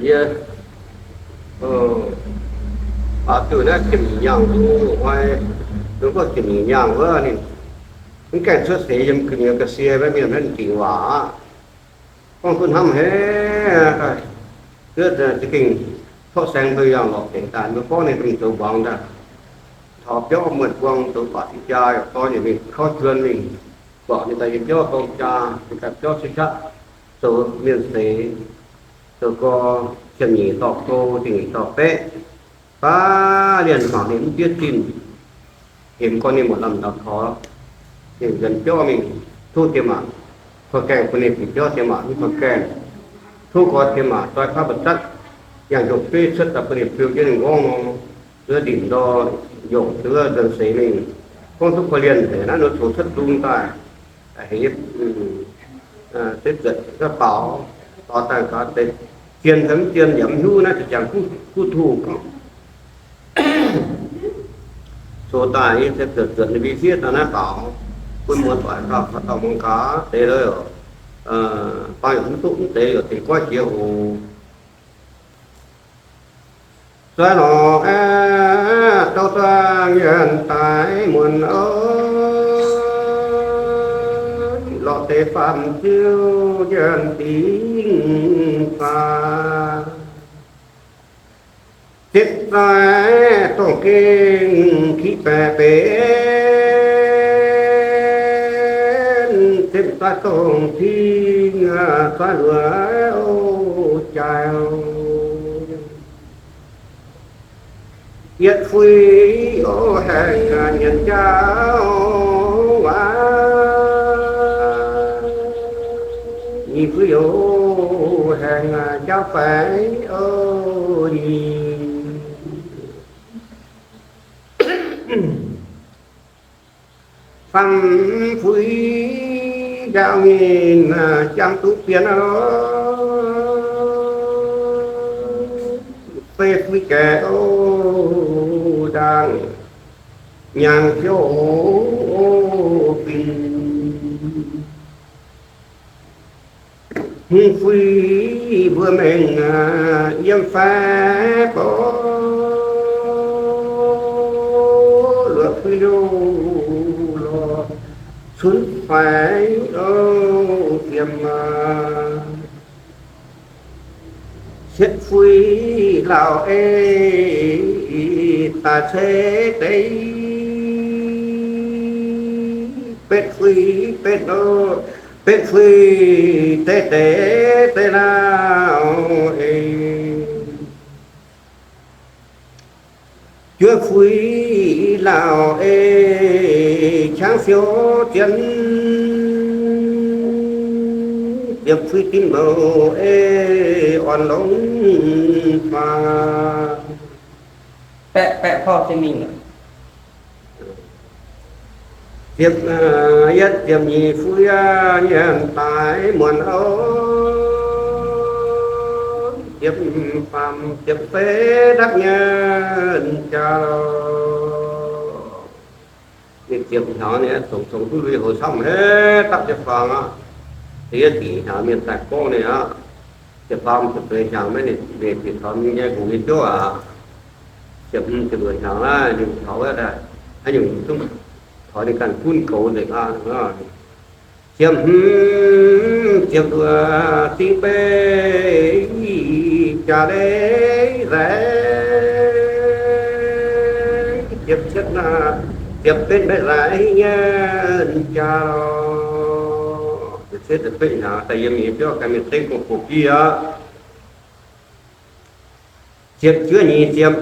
Yie, o, baac diuh naaiv ziepc nyeic nyaangh wuov, hnoi, mbuo ziepc nyeic nyaangh wuov ninh mv gaengh cuotv seix yiem gu'nyuoz ga'sie maiv mienh maiv dingc waac aqv. Gorngv duqv hnamv haic, za'gengh corc saeng mbeu yangh lorqc deix daaih, mbuo gorngv ninh mingh zoux mbuangz daaih, taux biauv muonh buang zoux baac sic jaa, yaac dorh ninh mingh kauv juon mingh, guangc ninh daaih yiem biauv dorng jaa, ninh daaih biauv cuotv qaqv zoux mienh seix, zoux gorx, ziepc nyeic dorh gouv, ziepc nyeic dorh beqv, baac lienh mangc ninh mv diev zinh, hemx gorn ninh muoc lamh ndau-kaux, ninh nzuonx biauv mingh, tov diex maac korv gaengh bun ninh bieqc biauv, diex maac mv korv gaengh, tov gorx diex maac zoi paaiv mbu'zatv, yangh njongc beiv cuotv daaih bun ninh fiou jienv ninh nqorngv nor, zuov ndin ndor, njongc zuov nzuonx seix mingh, gorngv duqv korv-lienh haic naaiv nor, coux cuotv nzung daaih, heuc yie se zuotc gaax baaux, baaux daaih gaax deix, zien fai mv zien yaac mv hiuv naaiv, ziouc jangx guv tungh gorngv. Coux daaih yie se zuotc zuotc ninh mbuo fiev daaih naaiv baaux, bun muoz-doic gauh kaux dauh muangx gaax deix loh, bang yaac mv duqv mv deix yaac dingc goiv jiex oc. Zoi lorqc aeqv, douh duangh yienh daaih muonc oc, lorqc deix faam-ziu yienh dingc faam. Ziepc zoi dongh gengh kiv baeqc benx, ziepc zoi dongh cing zoi luoqc jaaix. Yietc fui oc haengh nyienc jauv waac, nyic fui oc haengh jauv faix oc nyic. Faam fui njaaux nyinh jangx duqv bienx oc, fei fui gaeqv oc ndaangc nyaangc fiouv oc fingx. Hmz fui mbuo mengh yiem faix bouc, luoqc fui liouh lorh cunx faix oc ziemx. Cietv fui lauh ei daaih ceix deix, betv fui betv oc, betv fui deix deix deix lauh ei. Juov fui lauh ei qangv fiouv jienv, ziepc fui dimv mouc ei orn longx faang. Baeqv, baeqv porv jienv mingh. Ziepc, yietv ziepc nyeic fui yienh daaih muonc oc, ziepc faam ziepc feix dapv nyienh jaax. Ninh ziepc hnyangx ninh congx congx duqv lui houx camv haic, dapv jienv faang aqv. Da'yietv ziepc hnyangx mienh daaih gorngv ninh aqv. Ziepc faam ziepc feix hnyangx maiv ninh mbenc bieqc taux ninh nyei nqox nyei biouv aqv. Ziepc hmz ziepc luoqc hnyangx naaiv ninh taux wuov daaih, haaix nyungc zungv taux ninh ganh gunv goux nzengc aqv. Ziepc hmz ziepc luoqc zingh beiv jaax leiz nzaic, ziepc cietv naaiv ziepc betv maiv nzaic nyienh jaax lorqc. Ziepc cietv ziepc betv hnyangx daaih yiem nyei biauv ganh mingh dengv gong-bou biv aqv. Ziepc juov nyeic ziepc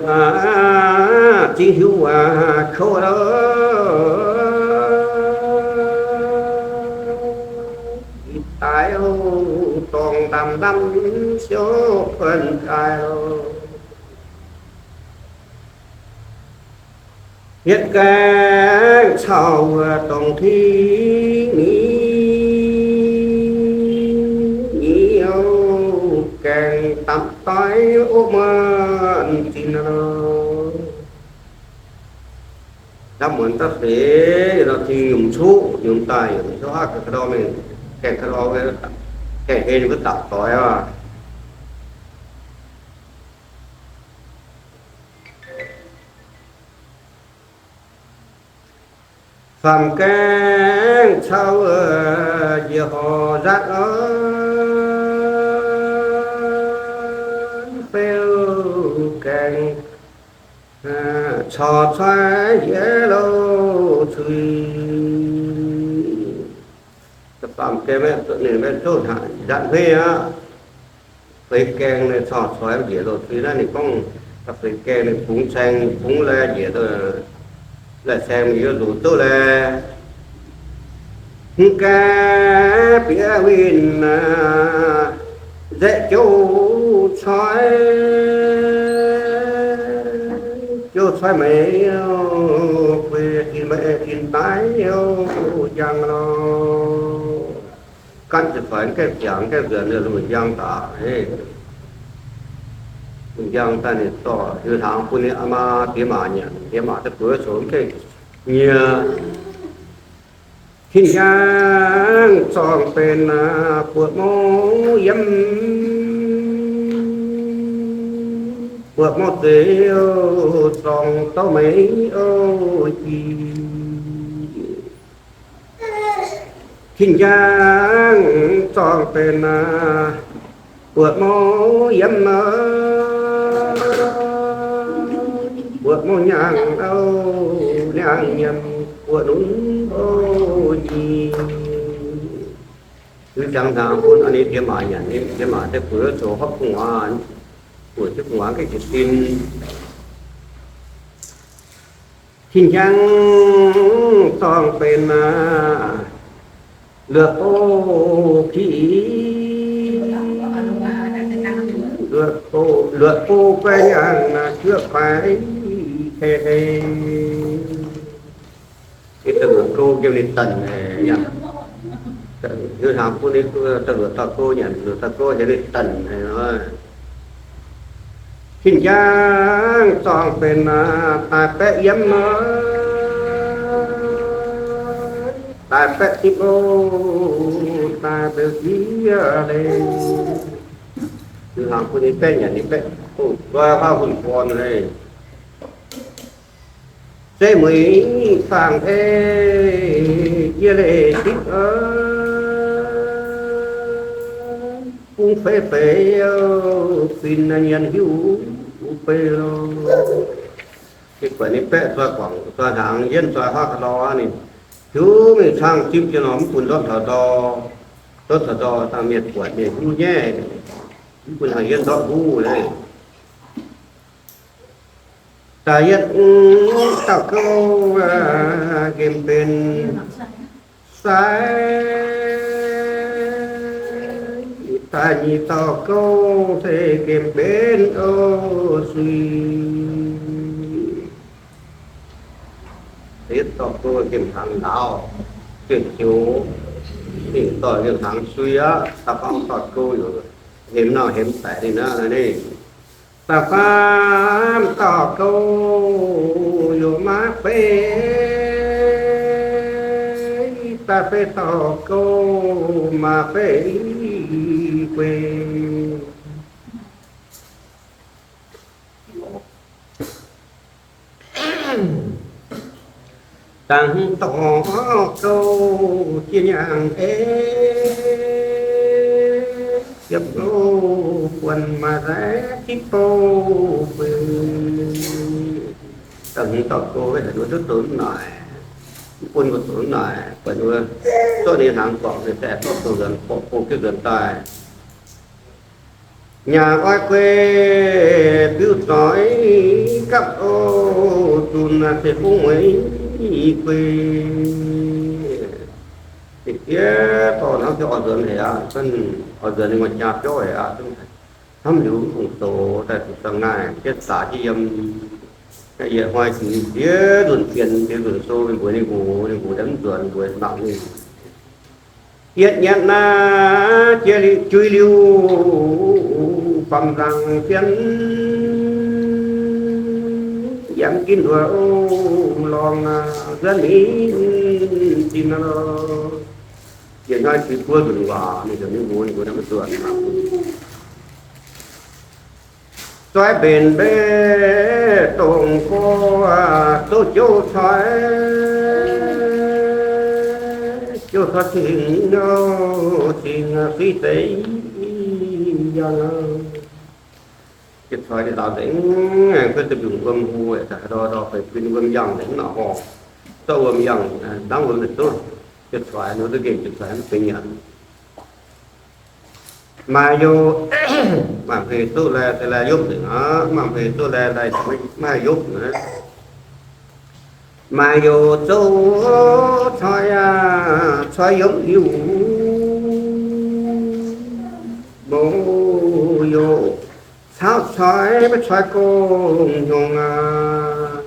zingh hiuv waac kouv lorqc, daaih oc dorngh ndamv ndamv siouc buonc jaaix oc. Yietv gaengh caux wuov dongh tingv nyeic, nyeic oc gaengh dapv doix ov muonc zinh oc. Ndapv muonc dapv seix nor, tingh nyungc cuqv nyungc daaih, nyungc cuqv haav gaengh ka'ndorm mingh, gaengh ka'ndorm, gaengh hlen ninh mbuo dapv doix aqv. Baamh gaengh cau njiec horc nzatc oc, beu gaengh corc coi njiec louh cui. Baamh gaengh ninh maiv zouv nzatc hmeiv aqv. Feix gaengh ninh corc coi njiec louh cui naaiv ninh gorngv, feix gaengh ninh bungx caeng bungx laih njiec, laih caeng mingh yiem nzuqc zouv laih. Mv gaengh bieqc winh nzaeqc jouv coi, jouv coi meix, guei tin meix tin daiv njang lorqc. Ganh ziepc faix gaengh ziangx gaengh nzuonx ninh lungh njang daaih, lungh njang daaih ninh dorh hiuv hnaangx bun ninh aa maa diex maac nyanc, diex maac daaih bueix zoux gaengh nyie. Tin-Hnyangx zorngh benx buoqc mouv yiem, buoqc mouv zeiz zorngh douv meix o jiex. Tin-Hnyangx zorngh benx buoqc mouv yiem, buoqc mouv nyaanh, niangh nyiemc buoqc nunv o nyic. Hiuv jangx hnaangx bun ninh diex maac nyanc, ninh diex maac daaih bueix zoux hopv gu'nguaaz, bueix jienv gu'nguaaz gaengh jiez sin. Tin-Hnyangx zorngh benx luoqc bou piv, luoqc bou guai nyaanh, cuoqv faix hei hei. Ninh da'luoqc gouv njiec ninh danc haic, hiuv hnaangx bun ninh da'luoqc dorh gouv nyanc, luoqc dorh gouv heuc ninh danc haic nor. Tin-Hnyangx zorngh benx daaih baeqv yiem, daaih baeqv dipv o, daaih mbeux jiex leiz. Hiuv hnaangx bun ninh baeqv nyanc, ninh baeqv o, guai huaav hunh gorn leiz. Zeiv mueiz faang ei, jiex leiz dipv, bung feix feix, fin nyienx hiuv beiv lo. Ninh buatc ninh baeqv zoi guangc zoi hnaangx, yienv zoi huaav ga'lorqc, ninh hiuv mingh cang zipv jienv nor, mv bun ndortv taux ndor, ndortv taux ndor dangh mienh buatc mienh hiuv nyaiv, mv bun haaix yienv ndortv huv leiz. Da'yietv dauh gouv nqemh benx sai, da'nyeic dauh gouv se nqemh benx o sui. Da'yietv dauh gouv nqemh hnaangx ndaauv, nqemh joux, ninh dorh nqemh hnaangx sui aqv. Da'faam dauh gouv yaac hemx nauc hemx daic ninh aqv. Da'faam dauh gouv yaac maaih feix, da'feix dauh gouv maaih feix guei. Da'hmz dauh gouv jiex nyaanh ei, ziepc lo buonc maaih zaaix tipv bou guei. Da'hmz dauh gouv heuc ninh mbuo duqv zoux naaic, mv bun mbuo zoux naaic, buatc ninh mbuo zorqv ninh hnaangx guangc, ninh se zorqv zoux nzuonx, borqv bung jienv nzuonx daaih. Nyaah oix guei biuv doix gapv o, zunc se fungx mueiz guei. Diev dorh hnamv jienv oix nzuonx haic aqv, oix nzuonx ninh maaih jaa biauv haic aqv. Hnamv liuz mv fungc zoux daaih zuqc za'nqaaiv jienv zaax jienv yiem. Yietc hnoi jiex nzunc fienx, nzunc sou mbuox ninh nqox, ninh nqox mv nzuonx, mbuox mangc ninh. Yietc nyatc naaiv jiex liuz, jui liuz, faam nzangc fienx, yaac mv ginv nduov lorngh nzuonx mingh zinh nor. Yietc hnoi jiex buo nzunc waac, ninh heuc ninh nqox, ninh nqox mv nzuonx. Zoi mbenc mbev dongh gorx zouv jouv coi, Youh taux cing, cing suiv deix yangh. Yietc coix ninh lauz nzengc, kuv duqv mbiungc wuom hu, ndor ndor feix bin wuom yangh nzengc nor, zorqv wuom yangh, dangv wuom nzengc duqv. Yietc coix nor duqv nqemh yietc coix mv benx nyanc. Maaih youz, maaih hmei zouv laih, se laih yopv nzengc aqv. Maaih hmei zouv laih, laih maiv haih yopv aqv. Maaih youz zouv coix, coix yopv liuz, mouz youz cauv coix, maiv coix gong hnyongx aqv.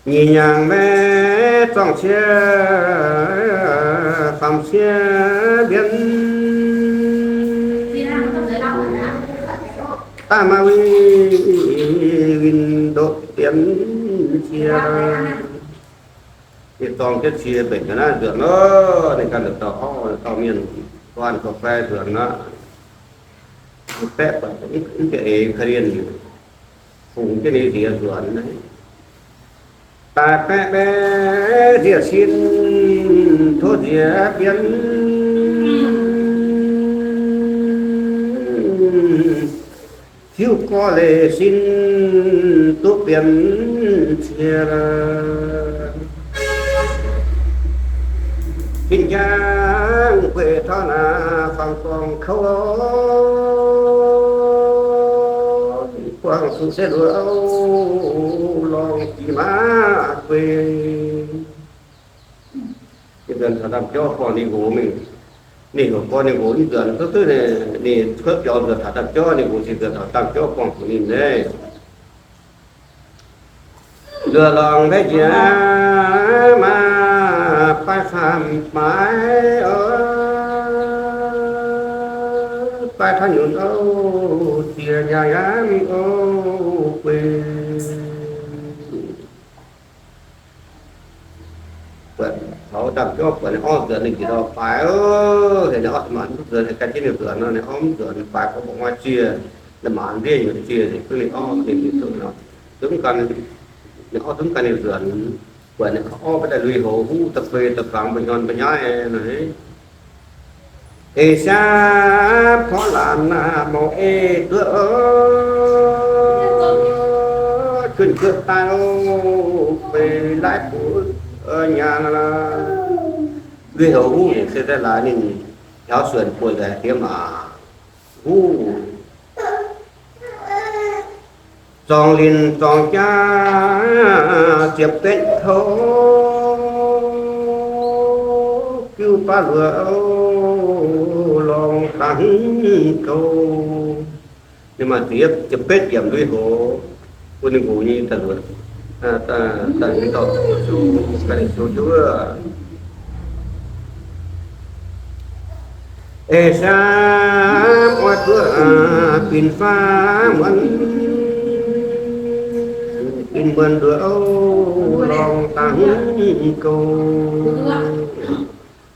Nyic nyaangc maiv zorngh cie, faam cie mbienv. Daaih maaih win, win ndoqv bienx cie. Ninh zorng jienv cie mbenc ga'naaiv nzuonx loh, ninh ganh la'dauh orv, la'dauh mienh, guaan ga'fai nzuonx aqv. Baeqv buatc mv gaengh eix ka'lienh, fungx jienv ninh nziex nzuonx. Daaih baeqv baeqv nziex sin, tov nziex bienv. Tiuv gorx leiz sin duqv bienx cie. Fin-njang gueic taux naaiv faang gorngv kouv, buangh zuqc se luoqc lorngh jiex maah gueic. Ih nzuonx taux ndaamv-jauv buangh ninh nqox mingh. Ninh heuc gorn ninh nqox mv nzuonx duqv duqv, ninh cuotv biaux nzuonx taux ndaamv-jauv, ninh nqox cingx nzuonx taux ndaamv-jauv buangh zuqc ninh nyei. Luoqc lorngh mbaeqv njiec maah, faix faam-faix oc, faix taux nyunc oc, ziex nyaanh yaac oc gueic. Buatc taux ndaamv-jauv buatc ninh orv nzuonx, ninh njiec ndau faix oc, heuc ninh orv maanc mv nzuonx, heuc gan jienv ninh nzuonx nor, ninh orv mv nzuonx, faix gorngv mbuo ngoiv ziex, ninh maanc ndiev nyunc ziex, ninh duqv ninh orv, ninh njiec duqv nor, duqv mv gan, ninh orv duqv mv gan ninh nzuonx. Buatc ninh orv mv daaih lui-houx huv da'feix da'fangx mbu'hnyorn mbu'nyaiv nor, eix siaamv porv laanc naaic mouc ei duqv oc, junh juotv daaih oc, feix laiv buc nyaanh. Lui-houx huv se daaih laaix ninh hiaaux suonc buoz nzaaix diex maac huv. Zorngx linc zorngx jaa ziepc betv kouv, jiu baav luoqc lorngh dangx hmz gouv. Ninh maaih ziepc, ziepc betv yiemc lui-houx, bun ninh nqox nyei da'luoqc, da'luoqc dauh, ganh ninh zoux jienv wuov. Eix siaamv oix duqv binc faam muonz, binc muonz nduov lorngh dangx gouv.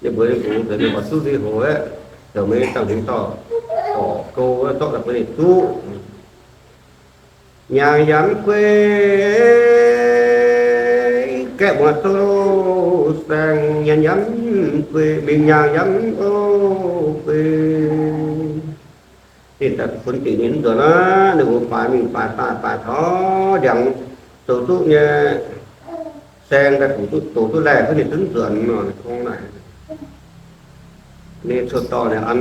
Ninh mbuo ninh nqox nzengc ninh oix duqv lui-houx aeqv, zoux mingh dangh hmz dorh, dorh gouv zorqv daaih bun ninh duqv. Nyaangh yaac mv guei, gaeqv muoz-douz saeng nyanc yaac mv guei, mingh nyaangh yaac mv guei. Ninh daaih funx dingc ninh mv nzuonx aqv, ninh mbuo baaix mingh baaix daaih baaix taux ndiangx zoux duqv nyei saeng daaih doqc duqv, doqc duqv laih cuotv ninh duqv nzuonx nor, ninh gorngv naaic. Ninh cuotv dorh ninh an,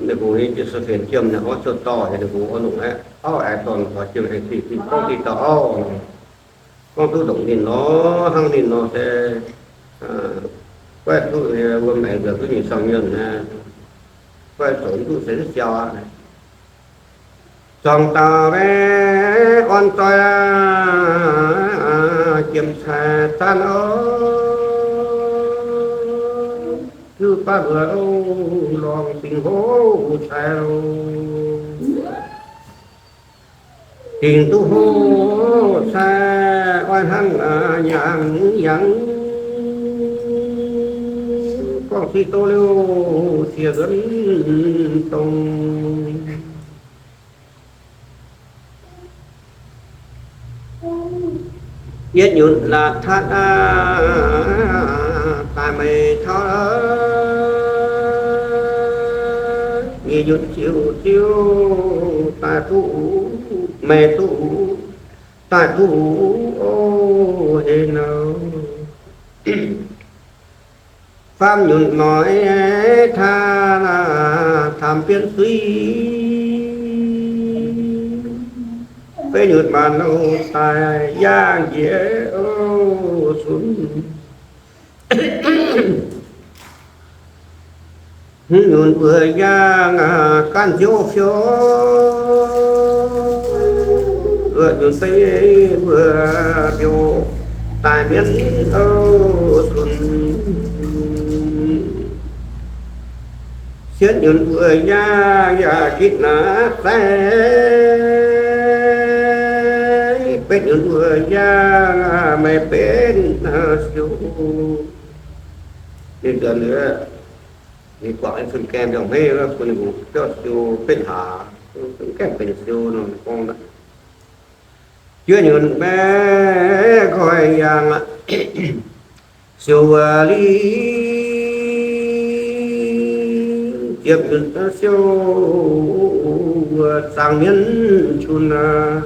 ninh mbuo nyei jiu-se fienx jiem ninh orv cuotv dorh heuc ninh mbuo orv longc aeqv, auv aengx dorh taux jiem aengx dingh dingh gorngv dingh dauh auv nor, gorngv duqv longc ninh nor, hnangv ninh nor se guaaiv duqv wuom aengx nzuonx duqv nyic siang-nyuonh aqv. Guaaiv zoux mv duqv se mv siau aqv. Zorngh dauh maiv orn doic, jiem cai zaanv oc, jiu baav luoqc lorngh dingc houv cai oc. Dingc duqv houv cai oix hnangv nyaangx yangh, gorngv suiv doz liuz siec nzuonx dongh. Yietv nyunc laatc tatv daaih meih taux, nyic nyunc ziouc ziouc daaih duqv, meih duqv daaih duqv, o, heh nor. Faam nyunc noic taa, taamx bienv suiv, feix nyunc maanc nouh daaih yaangh njiec, o, cunx. Hmz nyunc wuov yaangh, ganh ziouv fiou, luoqc nyunc deix wuov biouv daaih mienv, o, cunx. Sietv nyunc wuov yaangh, yaac gitv naaiv zaeqv, betv nyunc wuov yaangh, meih benv siou. Ninh nzuonx, ninh guangc nyei cun gaengh mbiauz hmeiv, bun ninh mbuo biauv siou benv hlaax, cun gaengh benv siou nor gorngv. Juov nyunc maiv nqoi yaangh, siou wuov liv, ziepc nyunc siou wuov zaangc mienv cun aqv.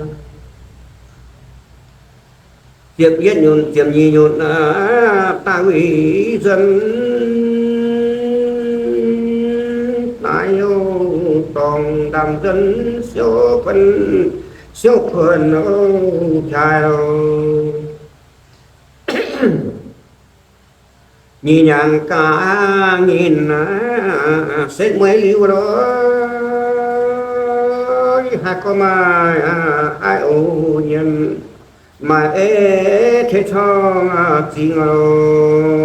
Ziepc yietv nyunc, ziepc nyeic nyunc, daaih wuic nzuonx, naaiv youh dorngx ndaamv nzuonx, siou buonc, siou buonc, o, jaaix oc. Nyic nyanc gaax nyinh, setv mueiz liuz lorqc, haiz gorngv maaih aiv oc nyienz, maaih ei tei corng zingh oc.